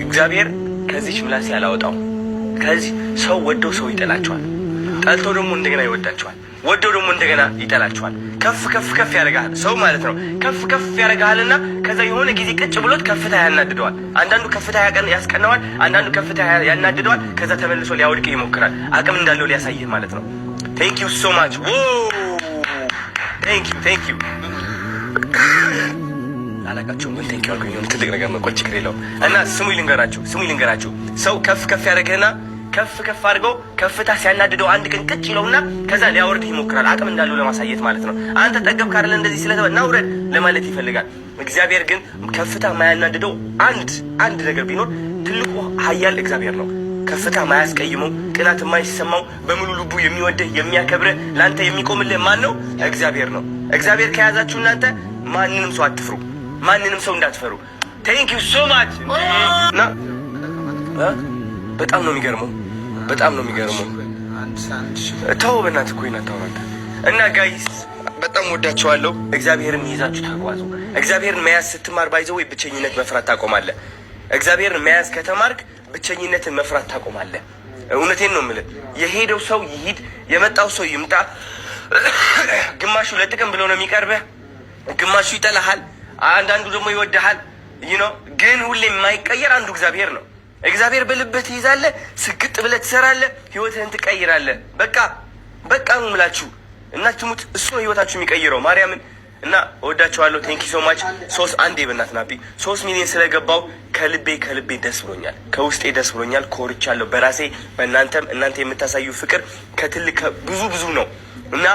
እግዚአብሔር ከዚች ምላሴ ያላወጣው። ከዚህ ሰው ወደው ሰው ይጠላቸዋል፣ ጠልተው ደግሞ እንደገና ይወዳቸዋል፣ ወደው ደግሞ እንደገና ይጠላቸዋል። ከፍ ከፍ ከፍ ያደርግሃል ሰው ማለት ነው። ከፍ ከፍ ያደርግሃልና ከዛ የሆነ ጊዜ ቅጭ ብሎት ከፍታ ያናድደዋል። አንዳንዱ ከፍታ ያስቀናዋል፣ አንዳንዱ ከፍታ ያናድደዋል። ከዛ ተመልሶ ሊያወድቅህ ይሞክራል፣ አቅም እንዳለው ሊያሳይህ ማለት ነው። Thank you so much, thank you, thank you። አላቃቸውም ግን thank you አልኩኝ። የሆነ ትልቅ ነገር ነው። ቆይ ችግር የለውም። እና ስሙኝ ልንገራችሁ፣ ስሙኝ ልንገራችሁ። ሰው ከፍ ከፍ ያደርግህና ከፍ ከፍ አድርገው ከፍታ ሲያናድደው አንድ ቀን ቅጭ ይለውና ከዛ ሊያወርድህ ይሞክራል። አቅም እንዳለው ለማሳየት ማለት ነው። አንተ ጠገብ ካለ እንደዚህ ስለተባ ና ውረድ ለማለት ይፈልጋል። እግዚአብሔር ግን ከፍታ ማያናድደው አንድ አንድ ነገር ቢኖር ትልቁ ኃያል እግዚአብሔር ነው። ከፍታ ማያስቀይመው፣ ቅናት የማይሰማው፣ በሙሉ ልቡ የሚወድህ፣ የሚያከብርህ፣ ለአንተ የሚቆምልህ ማን ነው? እግዚአብሔር ነው። እግዚአብሔር ከያዛችሁ እናንተ ማንንም ሰው አትፍሩ። ማንንም ሰው እንዳትፈሩ። Thank you so much። እና በጣም ነው የሚገርመው። በጣም ነው የሚገርመው። ተው በእናትህ፣ coin አታውራ። እና guys፣ በጣም ወዳችኋለሁ። እግዚአብሔርን ይዛችሁ ተጓዙ። እግዚአብሔርን መያዝ ስትማር by the way ብቸኝነት መፍራት ታቆማለህ። እግዚአብሔርን መያዝ ከተማርክ ብቸኝነትን መፍራት ታቆማለህ። እውነቴን ነው የምልህ። የሄደው ሰው ይሂድ፣ የመጣው ሰው ይምጣ። ግማሹ ለጥቅም ብሎ ነው የሚቀርብህ፣ ግማሹ ይጠላሃል፣ አንዳንዱ ደግሞ ይወድሃል። ግን ሁሌ የማይቀየር አንዱ እግዚአብሔር ነው። እግዚአብሔር በልብህ ትይዛለህ፣ ስግጥ ብለህ ትሰራለህ፣ ህይወትህን ትቀይራለህ። በቃ በቃ ነው የምላችሁ። እና ትሙት እሱ ነው ህይወታችሁ የሚቀይረው። ማርያምን እና እወዳችኋለሁ። Thank you so much። ሶስት አንዴ በእናትህ ናቢ፣ 3 ሚሊዮን ስለገባው ከልቤ ከልቤ ደስ ብሎኛል። ከውስጤ ደስ ብሎኛል። ኮርቻለሁ በራሴ፣ በእናንተም። እናንተ የምታሳዩ ፍቅር ከትልቅ ብዙ ብዙ ነው እና